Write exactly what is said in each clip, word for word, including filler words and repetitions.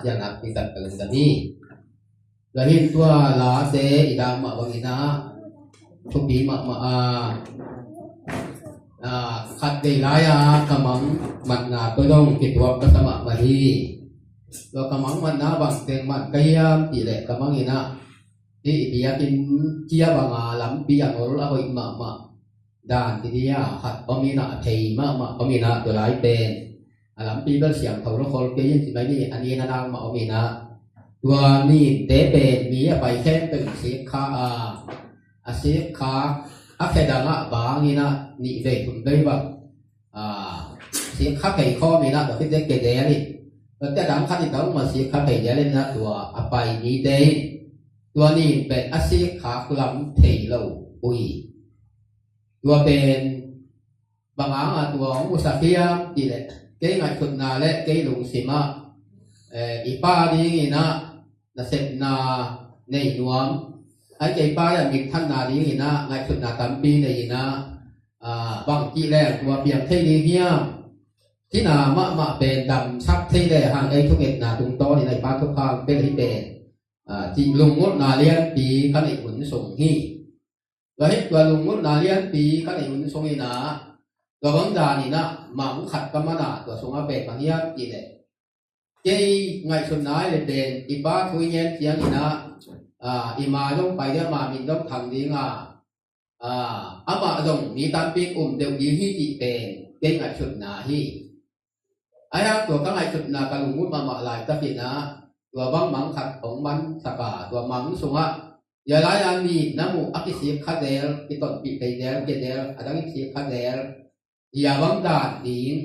Ciangah i zat ka lungdam hi. Tua hin tua late i dah mah bangin ah thupi mahmah a, a, khat vei lai-a ka mang matna tawh dong kituak ka sa mahmah hi. Tua ka mang matna bang teng man ka hiam cih leh ka mangin ah hih i biakinn cia banga lampi a ngol a hoih mahmah dan ti dia khat om in ah, a thei mahmah om in ah, tua lai pen a lampi bel siangtho lo khol kei in ci mai ni, a nin a nang mah om in ah, tua ninte pen mi a pai khempeuh in sik kha a, a sik kha a khe dang ah bang in ah nih vei thum vei bang a, sik kha phei khawm in ah, tua khit teh ke del in, tua teh dang khat in dang mah sik kha phei del in ah, tua a pai mite in tua nin pen a sik khak lam thei lo uh hi. Tua pen bang hangah tua hong musak hiam cih leh, kei ngaihsutna le kei lungsim ah, eh, i pa dingin ah nasepna nei nuam, ai kei pa ah minthanna dingin ah ngaihsutna tampi nei in ah, ah, bang cih leng tua piang thei ding hiam? Cihna mahmah pen damsak thei le hang ei thungetna tungtawn in ah i pa thukham bel hi pen, ah, cih lunggulhna lianpi ka neih hun sung hi. Tua hi, tua lunggulhna lianpi ka neih hun sung in ah, tua bang dan in ah mang khat ka man a, tua sungah pen bang hiam cih leh, kei ngaihsutna ai le pen i pa thu i ngen ciangin ah, ah, i ma zong pai ding, ama min zong thang ding a, ah, amah zong mi tampi um deuh ding hi cih pen kei ngaihsutna hi. Ahi hang tua ka ngaihsutna ka lunggulh mahmah laitakin ah, tua bang mang khat hong mansak a, tua mang sungah, hia lai-a mi na muh a kisik kha zel, kitonpih thei zel, kia zel, a dang in sik kha zel, hia bang dan ding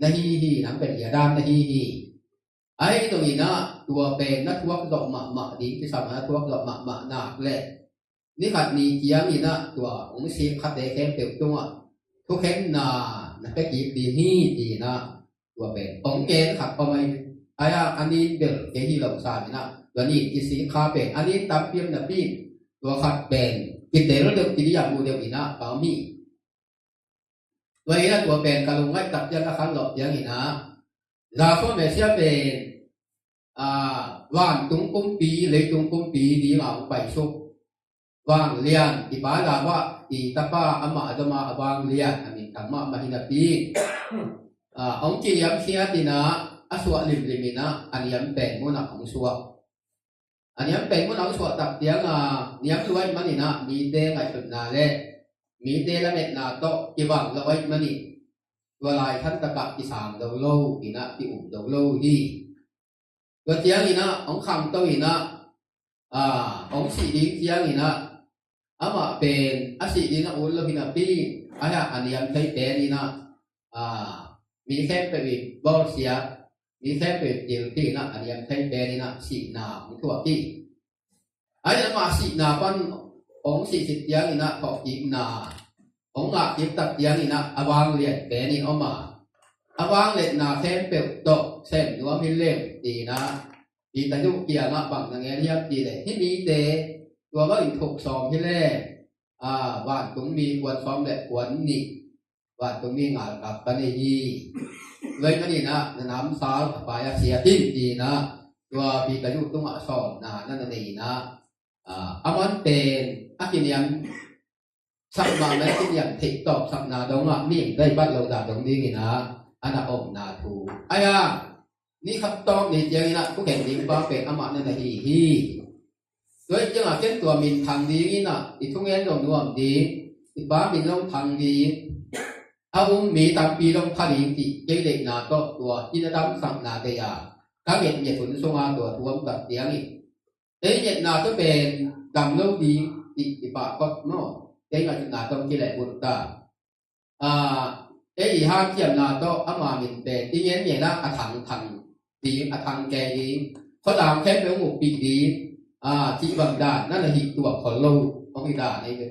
na hi hi, nang pen hia dan na hi hi. Ahi zongin ah tua pen na thuak zawh mahmah ding kisam a, na thuak zawh mahmah nak leh, ni khat ni ciangin ah tua hong sik khate khempeuh tungah thukhenna na pia kik ding hi, ci-in ah tua pen hong ngen khat om ahi. Ahi a, a nin bel kei hi lo sa in ah, tua nin kisik kha pen a nin tampi om napi in, tua khat pen kitel deuh, kidih a mu deuh in ah ka om hi. Tua in ah tua pen ka lungngaih tak ciang ka khanlawh ciangin ah, Yahshua Messiah pen, ah, vantung kumpi, leitung kumpi ding a hong paisuk vanglian, i Pa David i tapa, amah zom a vanglian, a minthang mahmah hi napi, ah, hong kiniamkhiat in ah, a suah limlim in ah, a niam pen mun ah hong suak. A niam pen mun a hong suah tak ciang a, niam lua ahih manin ah mite ngaihsutna le mite lametna tawh kibang lo ahih manin, tua lai than takah kisang zo lo in ah, ki-um zo lo hi. Tua ciangin ah hong khangto in ah, ah, hong sih ding ciangin ah, amah pen a sih ding a ut lo hi napi, ahi a, a niam thei pen in ah, ah, mi khempeuh in bawlsiat, mi khempeuh in gilpi in ah, a niam thei pen in ah sihna hong thuak hi. Ahi a, amah sihna pan hong sih khit ciangin ah, thawhkikna hong ngah kik tak ciangin ah, a vanglian pen in om a, a vangliatna khempeuh tawh sem nuam hi leng, ci-in ah Peter kiangah bang na ngen hiam cih leh, hih mite tua bangin thuk sawm hi leng, ah, vantung mi kuan sawm le kuan nih, vantung mi ngalkap ka nei hi. Tua ahih manin ah na namsau a pai a siat in, ci-in ah tua Peter tungah sawmna na na nei in ah, ah, aman pen a kiniam sak mahmah, a kiniam theih tawpsakna dongah mi dai bat lo dah dong dingin ah, a na omna thu. Ahi a, ni khat tawp ni ciangin ah thukhen ding pa pen amah na na hi hi. Tua ahih ciangah ken tua minthang dingin ah, i thungen zong nuam ding, i pa min zong thang ding, a um mi tampi zong pha ding cih kei deihna tawh tua in a damsakna deih a, ka ngetnget hun sunga tua thu om tak ciangin, ei ngetna tawh pen dam lo ding cih i pahkot maw, kei ngaihsutna tawh kilehbulh ta. Ah, ei i hanciamna tawh ama min pen i ngen ngen a, a thangthang ding, a thang kei ding, khuadang khempeuh hong ukpih ding, ah, cih bang dan na na hih tuak khol lo, hong hi dan ei ve.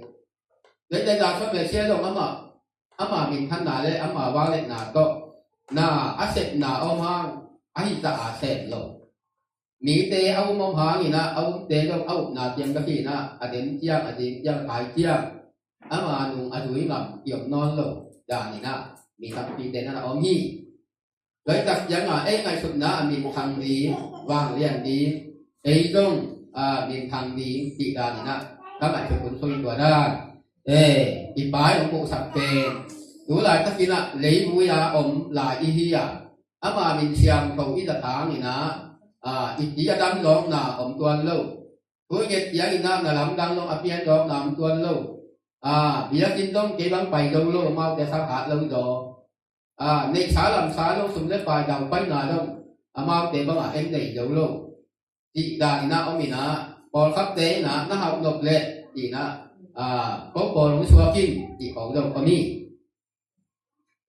Tua ahih ciang Yahshua Messiah zong amah, ama minthanna le ama vangliatna tawh na a sepna om hang, a hih zah a sem lo. Mite a um om hangin ah, a umte zong a upna ciang bek hi in ah, a den ciang, a ding ciang, a thai ciang, ama nung a zui ngam kiom nawn lo dan in ah, mi tampite na na om hi. Tua hi tak ciangah ei ngaihsutna a minthang ding, vanglian ding, ei zong a minthang ding cih dan inah ka ngaihsut hun sung tua dan. Eh, i Pa i hong muhsak pen tu laitakinah leivui a om lai i hi a, ama min siangtho i zat hanginah i ti a dam zawkna om tuan lo. Thu i nget cianginah na lamdang zong a pian zawkna om tuan lo. Biakinn zong kei bang pai zo lo, amaute sang hat lo zaw. Neihsa lamsa zong, sum le pai dau paina zong amaute bangah en nei zo lo. Cih dan inah om inah pawlkhatte inah na hauh nop leh inah ko pawl hong suak in cih khawng zong om hi.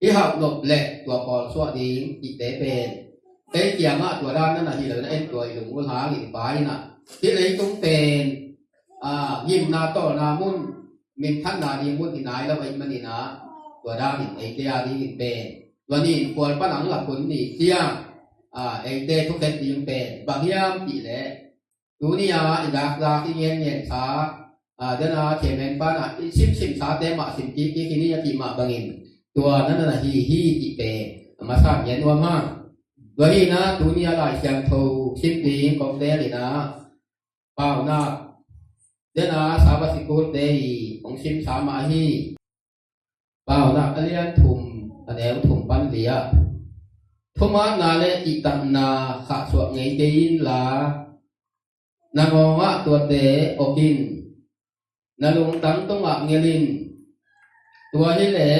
I hauh nop leh tua pawl suak ding cihte pen ei kiangah tua dan na na hi lo na en tua i lungul hangin i Pa inah hih leitung pen gimna tawlna mun, minthanna ding mun hi nai lo ahih maninah tua danin eite a dingin pen tua ni in kual pan ang lak hun ni ciang eite thukhen ding pen bang hiam cih leh tuni-a i dakdak i ngenngensa, dena chairman panah i simsimsate mah sim kikik hi ni a cih mah bangin tua na na hi hi cih pen a masa ngen nuam hang. Tua hinah tuni-a Lai Siangtho sim ding kong telinah Paunak dena Sabbath School-te i hong simsa mah hi. Paunak a lian thum, a neu thum pan li-ah thumaanna le cihtakna khahsuah ngei kei inla, na ngawngah tuate awkin, na lungtang tungah ngelin, tua hileh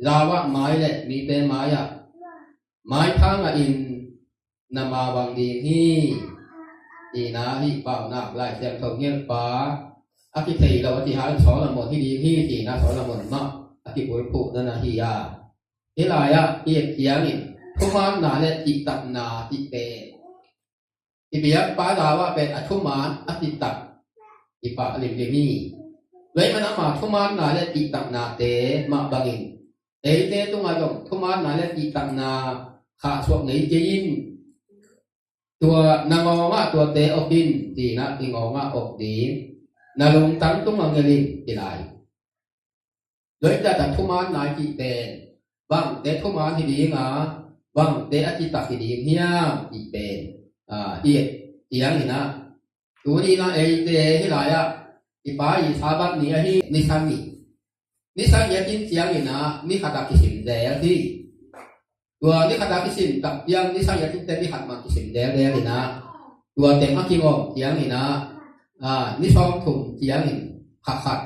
zauah mai le mite mai-ah maipha ngahin na mawang ding hi. Tina hih Paunak Lai Siangtho ngelhpa a kithei lo a cih hangin Solomon hi ding hi. Tina Solomon mah a kibulphuhna na hi a, hih lai-ah i et ciangin thumaanna le cihtakna cihte i biakpa zauah pen a thumaan a cihtak i pah limlim hi. Tua ahih manin ama thumaanna le cihtaknate mah bangin eite tungah zong thumaanna le cihtakna khahsuah ngei kei in. Tua na ngawngah tuate awkin, tina i ngawngah awk ding, na lungtang tungah ngelin, ci lai. Tua hi ciangin thumaanna i cih pen bangte thumaan hi ding a, bangte a cihtak hi ding hiam cih pen i et cianginah tuni inah eite hih lai-ah i Pa i Sabbath ni ahi ni sagih, ni sagih a cin cianginah ni khat a kisim zel hi. Tua ni khat a kisim tak ciang ni sagih a cin teh ni khat mah kisim zelzel inah tua teng a kingawm cianginah ni sawmthum ciangin kha khat,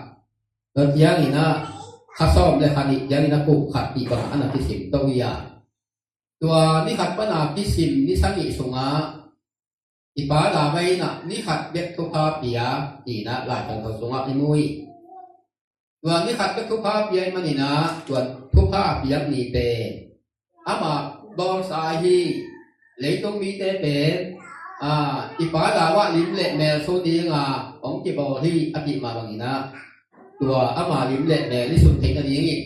tua cianginah kha sawm le kha nih cianginah kum khat cih bangah a na kisim to hi a. Tua ni khat pana kisim ni sagih sungah i Pa David inah ni khat bek thupha pia, tina Lai Siangtho sungah i mu hi. Tua ni khat bek thupha pia ahih maninah tua thupha a piak ni pen ama bawlsa hi. Leitung mite pen i Pa zauah lim le mel sun dinga hong kibawl hi a cih mah banginah tua ama lim le mel i sun theih nadingin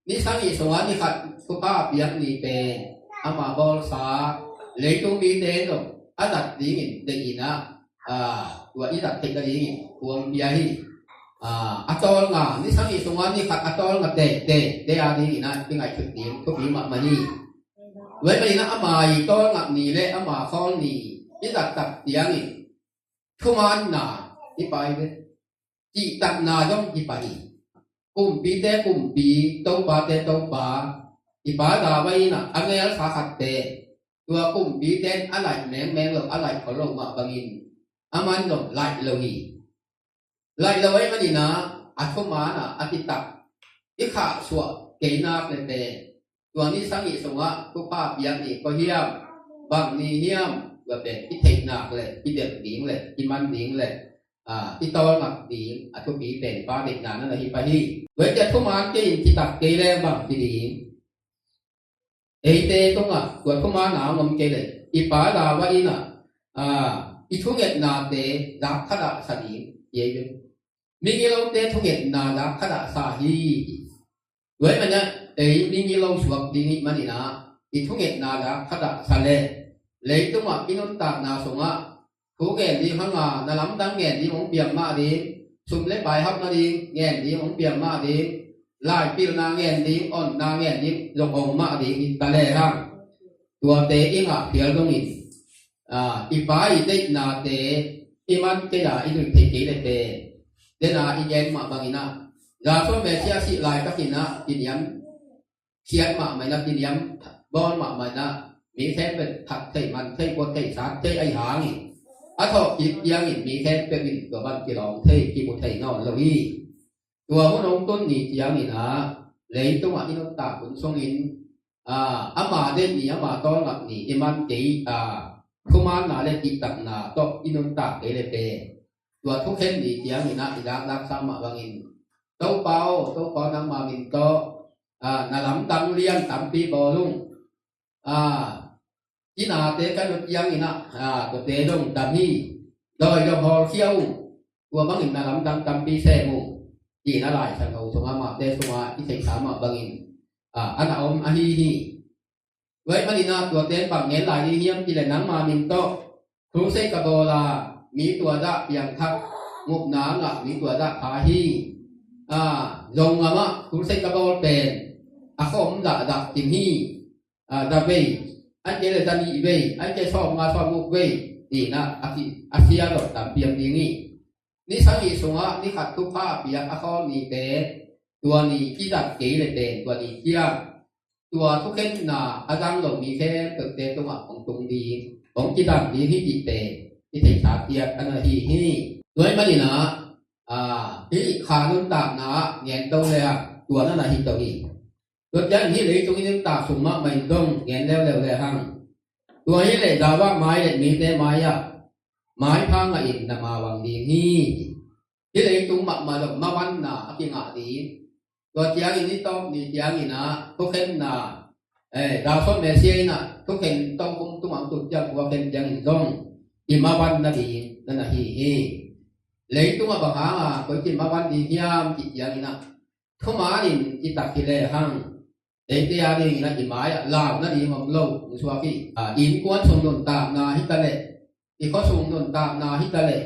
ni sagih sungah ni khat thupha a piak ni pen ama bawlsa leitung mite zong a zat dingin deihinah tua i zat theih nadingin khuang pia hi. A tawlnga, ni sagih sungah ni khat a tawlnga teitei te a dinginah i ngaihsut ding thupi mahmah hi. Tua ahih maninah ama i tawlnga ni le ama khawl ni i zat tak ciangin thumaanna i pai ve. Cihtakna zong hi pah hi. Kumpite kumpi, topate topa, i Pa David inah a ngelsa khat pen tua kumpite in a laih mengmeng lo, a laih khol lo mah bangin aman zong laih lo hi. Laih lo ahih maninah a thumaanah a cihtak i khahsuah kei nak le pen tua ni sagih sungah thupha piak ni koi hiam, bang ni hiam, tua pen i theih nak le i delh ding le i man ding le i tawlnga ding a thupi pen Pa deihna na hi pah hi. Tua hi ciang thumaan kei in cihtak kei leng bang hi ding? Eite tungah tua thumaanna hong om kei leh i Pa David inah i thungetnate zak khat ah sa ding, ci ei ve. Migilote thungetna zak khat ah sa hi. Tua ahih maninah ei migilo suak ding ahih maninah i thungetna zak khat ah sa leh leitungah i nuntakna sungah thu ngen ding hanga, na lamdang ngen ding hong piang mah ding, sum le pai hauh nading ngen ding hong piang mah ding, laipilna ngen ding, onna ngen ding zong hong mah ding hi ta lehang. tuate i ngah phial dongin, aa, i Pa i deihnate i man kei a i duh thei kei le pen, dena i gen mah bangin ah, Yahshua Messiah sih laitakin ah kiniam khiat mahmah in ah, kiniam bawl mahmah in ah, mi khempeuh that thei, man thei, pua thei, sat thei ahi hangin, a thawhkik ciangin mi khempeuh in tua bang kilawm thei, kimu thei nawn lo hi. Tua hun hong tun ni ciangin ah, leitungah i nuntak hun sungin, aa, ama deih ni, ama tawlngak ni i man kei a, thumaanna le kihtakna tawh i nuntak kei le pen, tua thukhen ni ciangin ah i dakdak sang mah bangin, Topa aw, Topa aw, nangma min tawh, aa, na lamdang lian tampi bawl ung. Aa, i nate ka nut ciangin ah, aa, tuate dong dam hi. Dawi dong hawlkhia ung. Tua bangin na lamdang tampi sem ung, ci-in a Lai Siangtho sungah, Mate sungah i theihsa mah bangin, aa, a na om ahi hi. Tua ahih manin ah tuate bang gen lai ding hiam cih leh, nangma min tawh crusade ka bawl a, mi tua dah piangthak, ngupna ngah mi tua dah pha hi. Aa, Zogam ah crusade ka bawl pen a khawm dah dah kim hi. Aa, za vei, ahih kei leh za nih vei, ahih kei leh sawmnga sawmguk vei, ci-in ah a si, a sia zawh tampi om ding hi. Ni sagih sungah ni khat thupha a piak a khawl nite, tua ni kizat kei le pen, tua ni ciang, tua thukhenna a zang lo mi khempeuhte tungah hong tung ding, hong kizang ding hi cih pen i theihsa ciat a na hi hi. Tua ahih manin ah, aa, hih kha nuntakna ah gen to le ah, tua na na hi to hi. Tua ciangin hih leitung i nuntak sung mahmah in dong gen leuleu le hang, tua hi leh Zava mai le mite mai-ah maipha ngahin na mavang ding hi. Hih leitung mahmah dong mavanna a kingah ding. Tua ciangin ni tawp ni ciangin ah thukhenna, eh, Yahshua Messiah in ah thukhen tawh kum tung ang tut ciang, tua khen ciangin zong i mavan nading na na hi hi. Leitungah bang hanga koici mavan ding hiam cih ciangin ah, thumanin i tak hi le hang, eite a dingin ah i mai-ah lau nading om lo, hong suak hi. Aa, innkuan sung nuntakna hi ta leh, i khua sung nuntakna hi ta leh,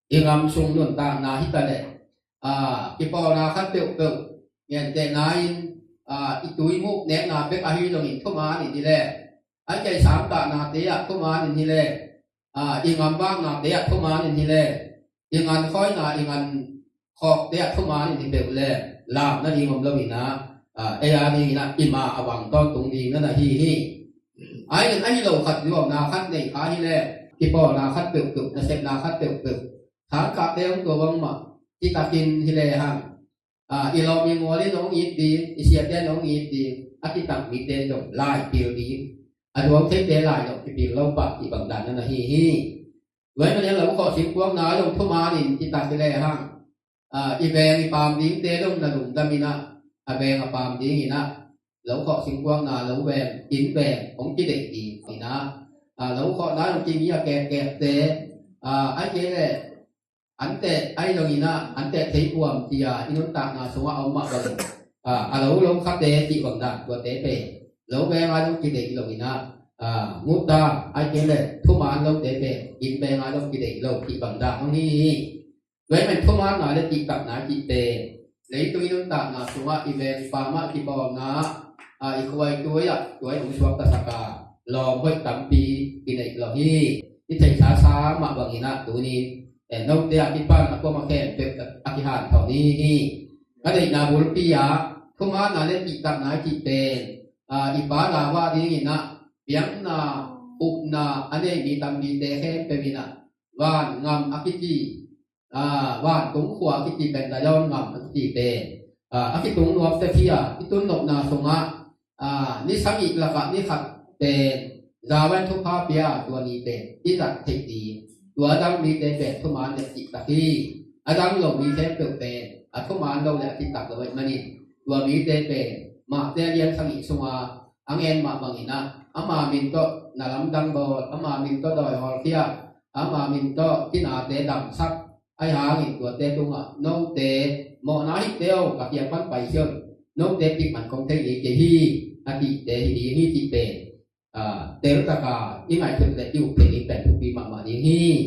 i gam sung nuntakna hi ta leh, aa, kipawlna khat peuhpeuh, gentehna in, aa, i tuimuk nekna bek ahi zongin thumanin hi le, ahih kei leh sangkahnate ah thumanin hi le, aa, i gamvaknate ah thumanin hi le, i gankhawina, i gankhawkte ah thumanin hi peuh le, lau nading om lo-in ah, aa, ei a dingin ah i ma a vang tawntung ding na na hi hi. Ahi zongin ahi lo khat zuauna khat nei kha hi le, kipawlna khat peuhpeuh, nasepna khat peuhpeuh, sangkahte hong tua bangmah citakin hi le hang, aa, i lawm i mual in hong it ding, i siate in hong it ding, a citak mite in zong lai pil ding, a zuau theite lai zong kipil lo pah cih bang dan na na hi hi. Tua ahih manin lo khawh singkuangna zong thumanin citak hi le hang, aa, i veng i paam dingte zong na lungdam in ah, a veng a paam dingin ah lo khawh singkuangna, lo veng, inn veng hong kideih ding in ah, aa, lo khawhna zong kingi a kekkekte, aa, ahih kei leh anteh ahi zongin ah, anteh thei puam ci-a i nuntakna sungah a om mah bangin, aa, a lo lo khate cih bang dan tuate pen lo veng a zong kideih lo-in ah, aa, ngupda, ahih kei leh thuman lote pen inn veng a zong kideih lo cih bang dan hong hi hi. Tua ahih manin thumaanna le cihtakna cih pen leitung i nuntakna sungah i veng i paam ah kipawlna, aa, i khua i tui ah tua in hong suaktasak a, lawm hoih tampi i neih lo hi. I theihsa sang mah bangin ah tuni, eh, note a kipan a kuamah khempeuh a kihanthawn hi hi. Ka deihna bulpi ah thumaanna le cihtakna cih pen, aa, i Pa Zava dingin ah piakna, upna a nei mi tampite khempeuh in ah van gam a kici, aa, vantung khua a kici pen, Zion gam a kici pen, aa, a kitung nuam tek hi a, i tun nopna sungah, aa, ni sagih lakah ni khat pen Zava in thupha pia, tua ni pen i zat theih ding, tua a dang mite pen thuman le cihtak hi. A dang lo mi khempeuh pen a thuman lo le a cihtak lo ahih manin, tua mite pen Mate lian sagih sunga a gen mah bangin ah, ama min tawh na lamdang bawl, ama min tawh dawi hawlkhia, ama min tawh kinate damsak, ahi hangin tuate tungah, note mawhna hihte aw, ka kiang pan pai sia un, note kik man kong thei ngei kei hi, a cihte hi ding hi cih pen, aa, teltaka i ngaihsut le i up thei ding pen thupi mahmah ding hi.